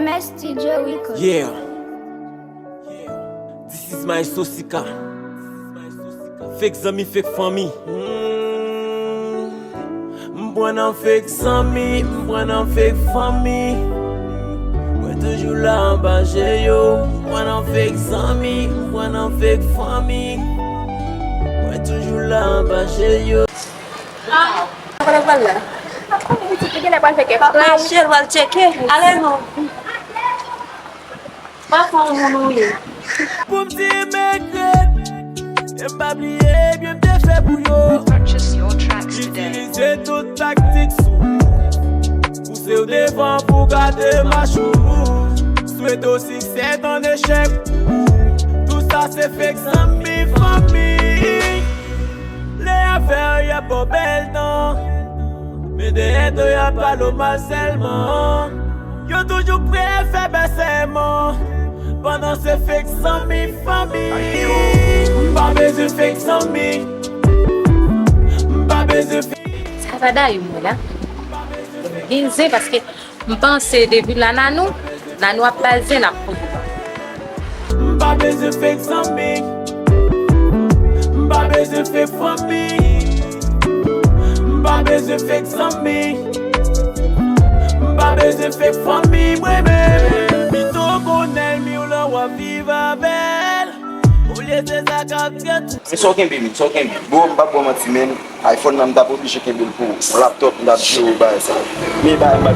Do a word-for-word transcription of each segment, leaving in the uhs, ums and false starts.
S T J Record. Yeah. This is my Sosika. Fake zanmi, fake fanmi. Hmm. M pran nan fake zanmi, m pran nan fake fanmi. Mwen toujou la anba je yo. M pran nan fake zanmi, m pran nan fake fanmi. Mwen toujou la anba je yo. Ah, kote w pral la? Ap konnen pitit li genlè pral fè kèk. Pap mache, l pral tcheke. Ale non. Pa fè yon moun ou ye. Pou m di m regrèt, e m pa bliye byen m te fè pou yo. Purchase your tracks today. Itilize tout taktik sou ou. Pouse w devan pou gate mach ou. Swete w siksè an echèk. Tout sa se fake zanmi, fanmi. Lè afè yo ap ba w bèl tan, men dèyè do yo ap pale w mal sèlman. Yo toujou prè fè bèl sèman, pandan se fake zanmi, fanmi. M pa bezwen fake zanmi. M pa bezwen fake. Sa va Dayou mwen la. Gen zen paske m panse depi la Nanou, Nanou ap bay zen ap fouti. M pa bezwen fake zanmi. M pa bezwen fake fanmi. M pa bezwen fake zanmi. M pa bezwen fake fanmi mwen menm. Pito konnen l mi w lè w ap viv avè l. Olye se sa k ap tret ou. Men sa w kenbe, men sa w kenbe. Bro, m p ap ba w manti, men. iPhone nan m t ap oblije kenbe l pou ou. Laptop m t ap jere bagay sa. Men bagay m pa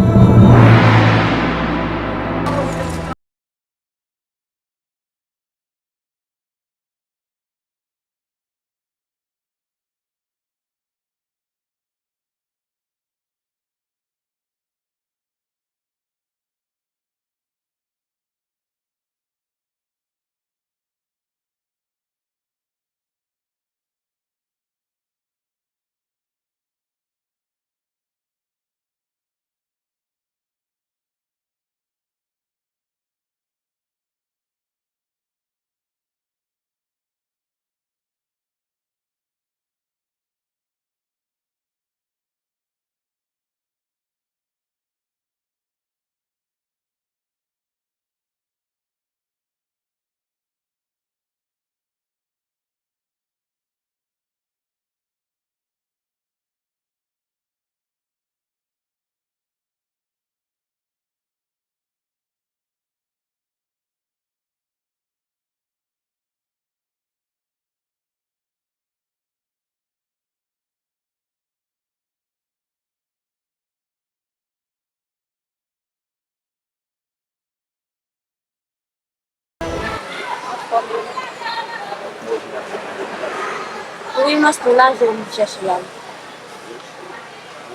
Wi, mas nou la, je m chèche la.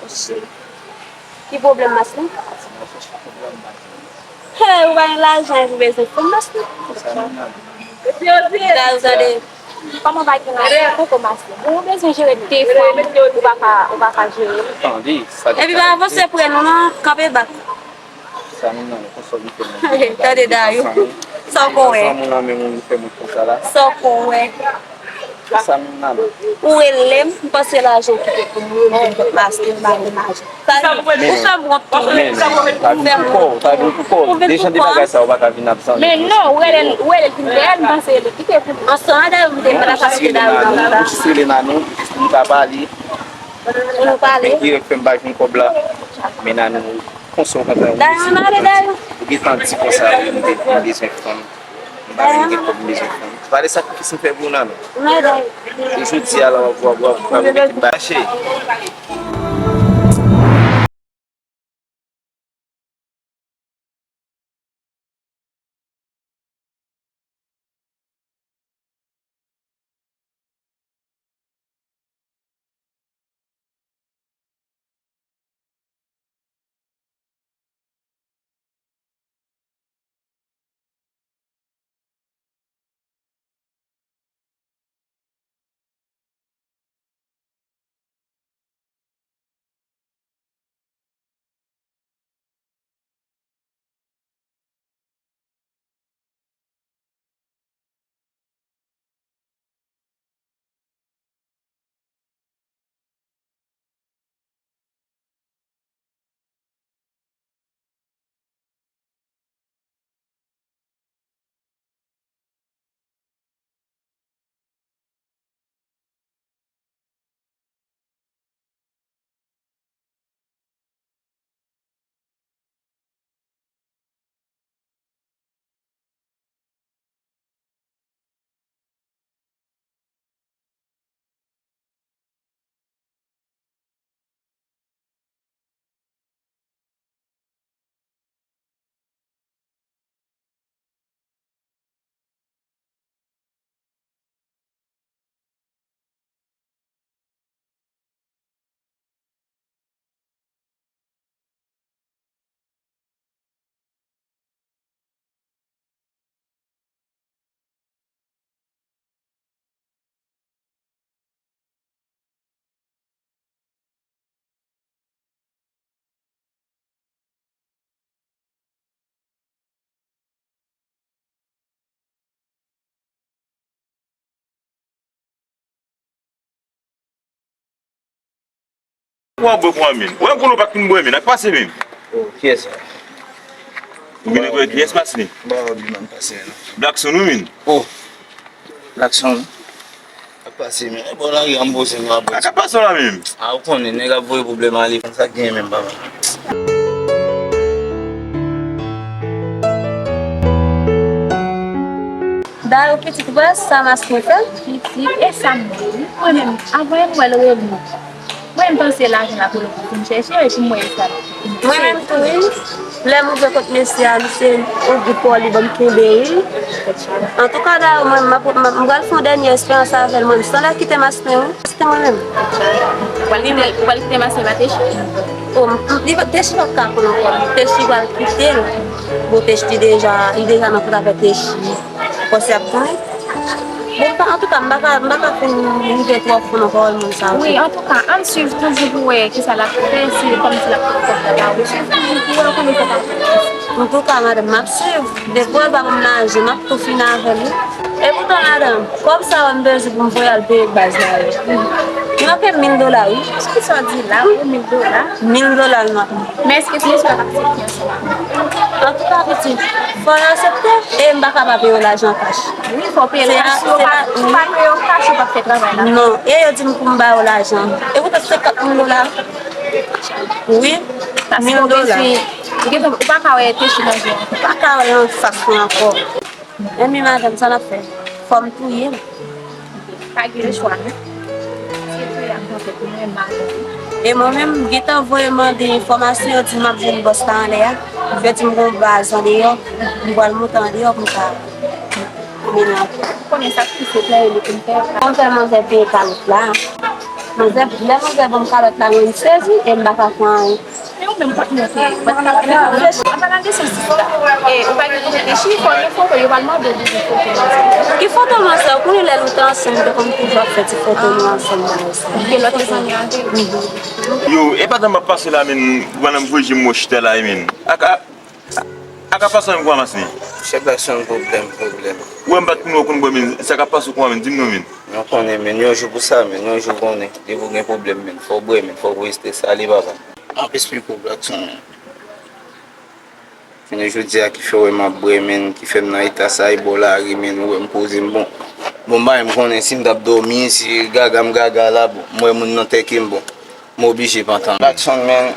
Osi. Ki pwoblèm mas la? Hey, ou pa gen lajan, ou bezwen fè mas la. Gade, gade. Kòman pa gen lajan? Poko mas la. Ou bezwen jere telefòn, ou pa ka, ou pa ka jere. Epi pa avanse prè non, non, kanpe bak. Sa nou nan men, konsa w vin fè moun konsa la. Tande Dayou. Sa w konn wè? Sa moun nan men moun fè moun konsa la. Sa w konn wè? Sa nou nan men. Ou rele m, m panse lajan w kite pou mwen, m vin pot maske, m pa gen lajan. Sa ou fè m wont tou. Men non, sa vin pou kò w, sa vin pou kò w. Dejan de bagay sa ou pa ka vin ap zanmi. Men non, ou rele l, ou rele l vin dèyè l, m panse li kite pou mwen. Ansanm a Dayou, m te pral ap achte Dayou nan sa. Ou jis rele Nanou, ou jis pou nou ka pale. Pou nou pale. Men ki fè m pa jwenn kòb la. Men Nanou, konsa w kontan ou mezire. Dayou, ou gentan di konsa, wi, m te, m bezwen fanm. M pa menm gen kòb, m bezwen fanm. Pale sakrifis m fè pou w, Nanou. E jodi a la, w ap, w ap, w ap, w ap mete m ba mache. Ou ap bwè kounya menm. Ou menm konnen w pa t konn bwè menm. Ak pase menm. Oh, kiyès sa? Ou vin rekonèt kiyès Masni? Ba wi, man, pase non. Blackson wi menm. Oh, Blackson. Ak pase menm. E bon, lari an poze nou ap bwè. Ak ap pase la menm. A, ou konnen, nèg ap voye pwoblèm ale. Sa k genyen menm, papa? Dayè, pitit, ou wè sa Masni fè? Pitit, e sa m di wi. Mwen menm, avan m wè l rele m. Mwen, m panse lajan l ap rele pou m chèche, epi m wè e sa. Mwen menm tou, wi. Lè m rive kot mesye a, li se yon gwoup pòli ban m kenbe, wi. Antouka, dayè, mwen, m ap, m ap, m pral fè yon dènye esperyans avè l, mwen. M sanlè kite Masni, wi. Kite mwen menm. Ou pral kite, ou pral kite Masni pa Techi? O, m, m, li pa, Techi pa ka konn ankò. Techi pral kite l. Bon, Techi deja, li deja nan kont avè Techi. Panse ap tounen. Bon, pa, antouka, m pa ka, m pa ka fin rive twò fon nan pawòl moun sa yo. Wi, antouka, ann swiv toujou pou wè kisa l ap fè, si kòmsi l ap fè kòb la ba ou. Swiv toujou pou wè kòman sa ap fè. Antouka, madanm, m ap swiv. Depi w pa ban m lajan, m ap tou fini avè l, wi. Epoutan, madanm, kòb sa yo m bezwen pou m voye al peye baz la yo. Li manke m mil dola, wi. Kisa w di la, pou mil dola? Mil dola l manke m. Men èske ti mesye a p ap aksepte ansanm avè w? Antouka, pitit, fò yo aksepte, e m pa ka pa peye yo lajan kach. Wi, fò w peye l kach. Si yo pa, si yo pa peye w kach, yo p ap fè travay la. Non, e yo di m pou m ba yo lajan. E poutan senkant mil dola. Wi, mil dola. Ou pa ka wè Techi nan je w ankò. Pa ka wè l anfas mwen ankò. Enben, madanm, sa n ap fè? Fò m touye l. Pa gen lechwa, non. Se touye ak mantèt mwen, madanm. E mwen menm, m gentan voye mande enfòmasyon, yo di m ap jwenn bòs la anlè a. Yo di m gon baz andeyò, m pral monte andeyò pou m ka mennen anplè. Ou konnen sa k plis se plede li pou m fè. Fò m fè manzè peye kalòt la. Manzè, lè manzè ban m kalòt la, mwen m sezi e m pa ka fè anyen. E ou menm, kot nou te? An palan de sezis la, e ou pa gen kote te chifon, gen foto, yo pral mande w pou foto manzè. Ki foto manzè? Ou konnen lè nou te ansanm, nou te konn toujou ap fè ti foto nou ansanm nan. Gen lòt zanmi avè w? Yo, e pa tan m ap pase la, men, pandan m voye je m wè chita la, men. Ak, ak, ak ap pase menm kounya, Masni? Chèf Blackson, pwoblèm, pwoblèm. Ou wè m pa t konn wè w konn bwè, men, sa k ap pase w kounya, men, di m non, men. Mwen konnen, men, yon jou pou sa, men, yon jou konnen. Depi w gen pwoblèm, men, fò w bwè, men, fò w rete sale, papa. M ap esplike w, Blackson. Jounen jodi a ki fè w wè m ap bwè, men, ki fè m nan eta sa, e bò lari, men, ou wè m poze m bon. Bon, bay m konnen si m t ap dòmi, si gaga m gaga la, bon, m wè moun nan tèke m, bon, m oblije pantan. Blackson, men.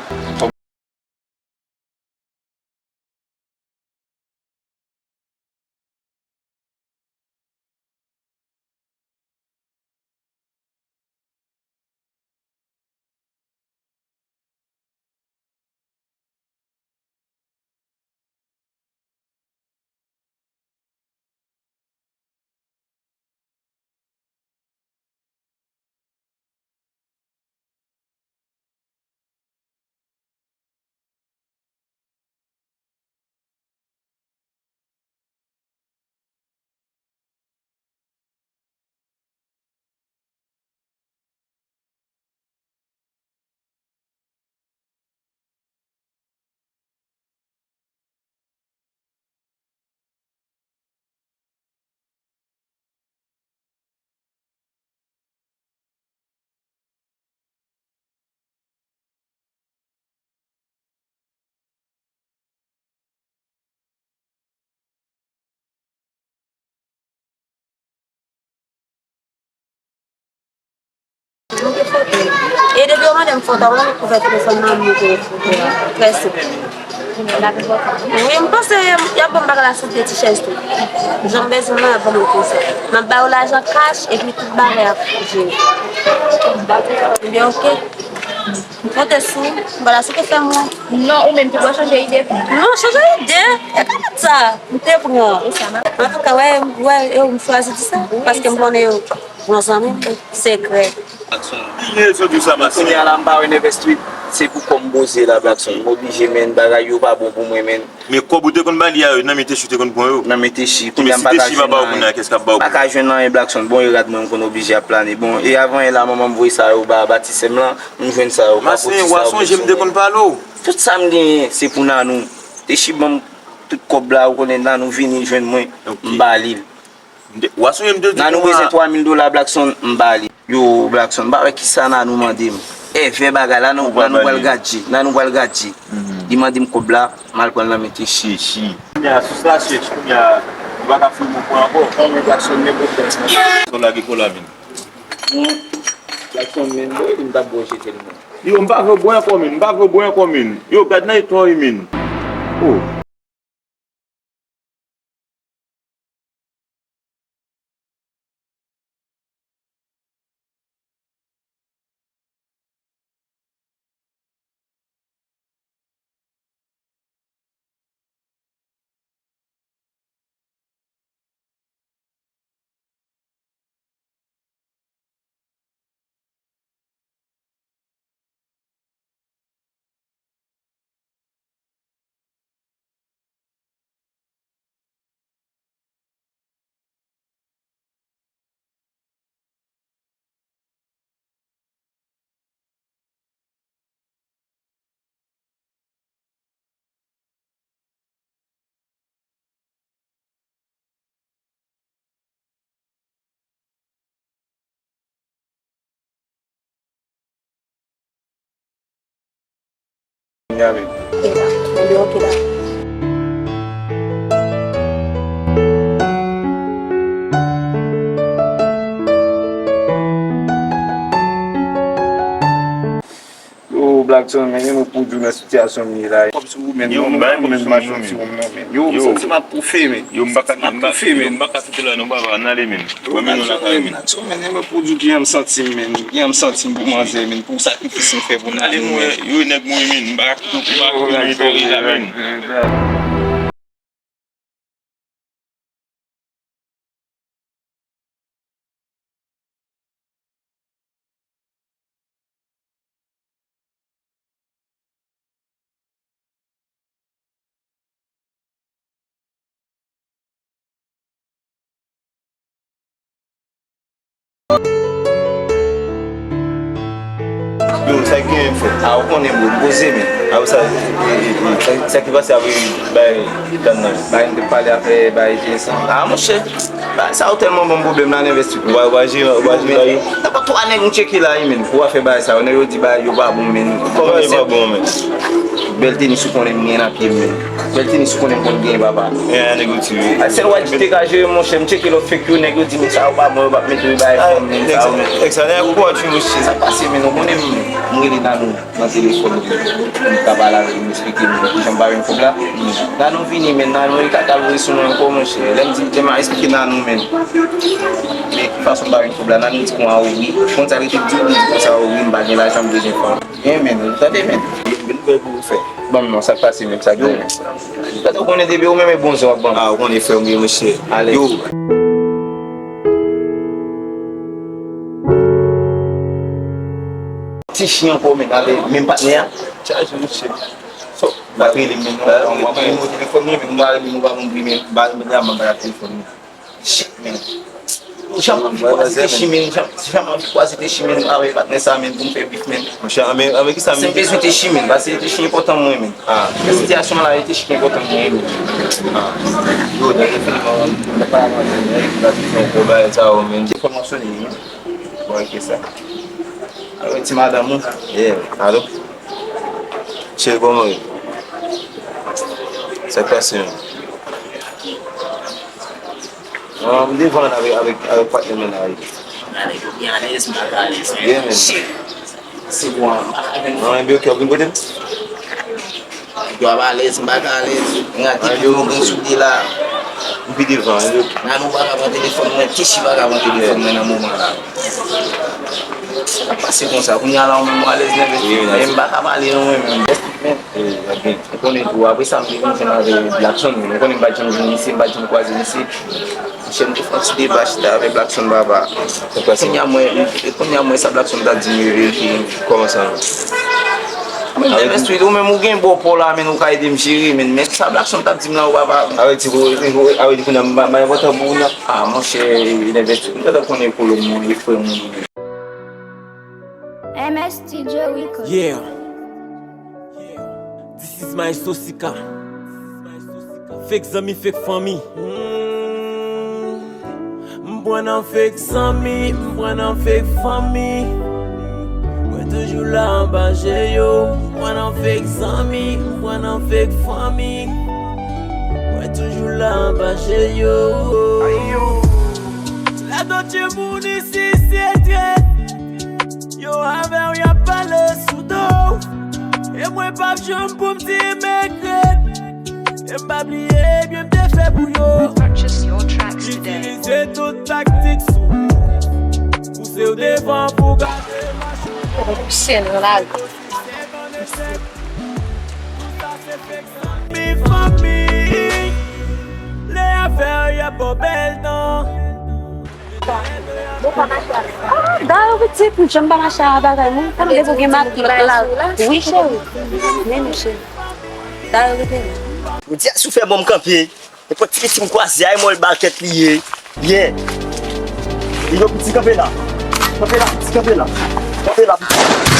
E depi yo mande m foto, mwen kouvè telefòn nan, m montre yo foto a. Trè senp. Wi, m panse y ap ban m bagay la sou de ti chèz tou. Jan m bezwen nan, y ap ban mwen konsa. M ap ba yo lajan kach, epi tout bagay ap jere. Ebyen, oke. M konte sou ou. M pa la sou ke fè m wè. Non, ou menm tou, w chanje ide. Non, chanje ide. E ka fèt sa. M te pran. Antouka, wè, wè, yo, m chwazi di sa. Paske m konnen yo. Bon zanmi m, sekrè. Ki rezon di w sa, Masini? Kounye a la, m pa wè Never Street. Se pou kòm boze la, Blackson. M oblije, men, bagay yo pa bon pou mwen, men. Men kòb ou te konn ba li a yo, nan men Techi ou te konn pran yo? Nan men Techi. Kounye a m pa ka jwenn anyen. Kès k ap ba w? Pa ka jwenn anyen, Blackson. Bon, e rad mwen, m konn oblije ap plane. Bon, e avan yè la, manman m voye sa yo ba, ba ti sè m lan, m jwenn sa yo. Masini, w a sonje m te konn pale w. Tout sa m genyen, se pou Nanou. Techi ban m tout kòb la, ou konnen Nanou vini jwenn mwen, m ba li l. M te, w a sonje m te di Nanou bezwen twa mil dola, Blackson, m ba li. Yo, Blackson, m pa wè kisa Nanou mande m. Èvè bagay la, nan nou pral gadje, nan nou pral gadje. Li mande m kòb la, m al pran l nan men Techi. Techi. Kounye a, sou sa, Techi, kounye a, nou pa ka filme w pran ankò. Kòman Jackson, men pwoblèm nan? Son lage kò la, men. Jackson, men, boy, li m t ap bò jete l, men. Yo, m pa vle w bwè ankò, men. M pa vle w bwè ankò, men. Yo, gad nan eta w ye, men. Oh. Kounye a menm. Eda, men li oke la. Yo, Blackson, men gen mo pou di w nan sitiyasyon m ye la. Kòb sou ou, men. Yo, m bay kòb sou ou, men. Yo, m santi m ap toufe, men. Yo, m pa ka, m ap toufe, men. Yo, m pa ka kite la non, papa, n ale, men. Mwen menm nan lakay, men. Blackson, men, men, men, pou di w kijan m santi m, men. Kijan m santi m pou manzè, men, pou sakrifis m fè pou n ale, men. Yo, nèg mwen, men, m pa ka kite w, m pa ka kite w, men, la, men. Yo, sa ki genyen m fè? A, ou konnen, bro, m poze, men. A, ou sa, e, e, e, sa, sa ki pase apre bay tan nan? Bay, m te pale afè bay Jensen. A, monchè, bay sa yo tèlman ban m pwoblèm la, n envesti. Ou pa, ou pa jere, ou pa jere bay yo? Nan pa twa nèg m tcheke la, wi, men, pou afè bay sa yo, nèg yo di bay yo pa bon, men. Kòman yo pa bon, men? Bèl tenis ou konnen m gen nan pye m, men. Bèl tenis ou konnen m konn genyen, papa. E, a nèg yo tire. A, sèl w a di te ka jere, monchè, m tcheke lòt fake yo, nèg yo di, men sa yo pa bon, yo p ap mete yo bay fanm, men sa yo, men. Nèg sa, nèg sa, nèg sa, monchè. Sa pase, men, nou konnen m, m rele Nanou nan telefòn, m ka pale avè l, m eksplike l kijan m pa jwenn kòb la. Nanou vini, men, Nanou rele kaka l voye sou mwen ankò, monchè. Lè m di, lè m a eksplike Nanou, men. Men ki fason m pa jwenn kòb la, Nanou di konsa, o wi. Konn sa l rete di, li di konsa, o wi, m pa gen lajan, m bezwen fanm. Gen, men, ou tande, men. Gen nouvèl pou ou fè. Ban m non, sa k pase menm, sa k gen, men. Tande, ou konnen depi ou menm e bon zen w ap ban m. A, ou konnen frè m ye, monchè. Alèz. Yo. Ti chen ankò, men, ale, menm patnè a. Chaje, monchè. So, m ap rele, men, non, m ap rele telefòn, men, m ap rele, m ap rele, men, m ap rele telefòn, men. Shit, men. Ou janm anvi kwaze Techi, men. Janm, janm anvi kwaze Techi, men, avèk patnè sa, men, pou m fè bif, men. Monchè, anben, anben kisa, men? Se m bezwen Techi, men, paske Techi enpòtan mwen, men. A. Nan sitiyasyon la, e Techi ki enpòtan mwen, men. A. Yo, dan definitivman, mwen pa avanse, men, la, se yon gwo bagay sa yo, men. Telefòn mwen sonnen, men. Bon, ok, sa. Alo, ti madanm ou? Yeah, alo? Cheri, kòman w ye? Sa k pase, menm? Ah, m devan avèk, avèk, avèk patnè m nan la, wi. Gade, yo byen alèz, m pa ka alèz, men. Yeah, man. Shit. Se bon, m pa ka jwenn. Ah, ebyen, ok, w ap vin kote m? Yo ap alèz, m pa ka alèz. M gade depi nou gen soulye la. M pi devan, ebyen, ok. Nanou pa ka pran telefòn mwen, Techi pa ka pran telefòn mwen nan moman la. Sa k ap pase konsa? Kounye a la, ou menm ou alèz, nèg. Wi, wi, men m pa ka pale non, mwen menm. Bèst men. Wi, wi, wi. Ou konnen tou, apre sa, m te konn fè avè Blackson, men ou konnen m pa t janm jwenn misye, m pa t janm kwaze misye. Monchè, m te fè yon ti deba chita avè Blackson, papa. Kounye a mwen, kounye a mwen sa Blackson t ap di m yo verifye. Kòman sa? Men, Nèvès, ou menm ou gen bò pa w la, men ou ka ede m jere, men, men sa Blackson t ap di m la, ou papa. Avè di, avè di kounye a m pa, m pa enpòtan pou ou, non. Ah, monchè, Nèvès, ou t ap konnen kolon mwen, e frè mwen. M S T J Record. Yeah. This is my Sosika. Fake zanmi, fake fanmi. Mm. M pran nan fake zanmi, m pran nan fake fanmi. Mwen Toujou la anba je yo. M pran nan fake zanmi, m pran nan fake fanmi. Mwen toujou la anba je yo. La Dolce moun isi se trèt. Yo avè w y ap pale sou do w. E mwen p ap janm pou m di m regrèt. E m pa bliye byen m te fè pou yo. Purchase your tracks today. Itilize tout taktik sou ou. Pouse w devan pou gade mache. Chen nan lari. Mi fanmi, le afè y ap bò bèl tan. Ah, dayè pitit, m janm pa mache a bagay, non. Kòm depi w gen matant la. Wi, cheri. Men, men, cheri. Dayè rete. Ou di a sou fè bon m kanpe. Nenpòt ti pitit m kwaze a, e mòl bal tèt li ye. Yeah. Li yo piti kanpe la. Kanpe la, piti kanpe la. Kanpe la, piti.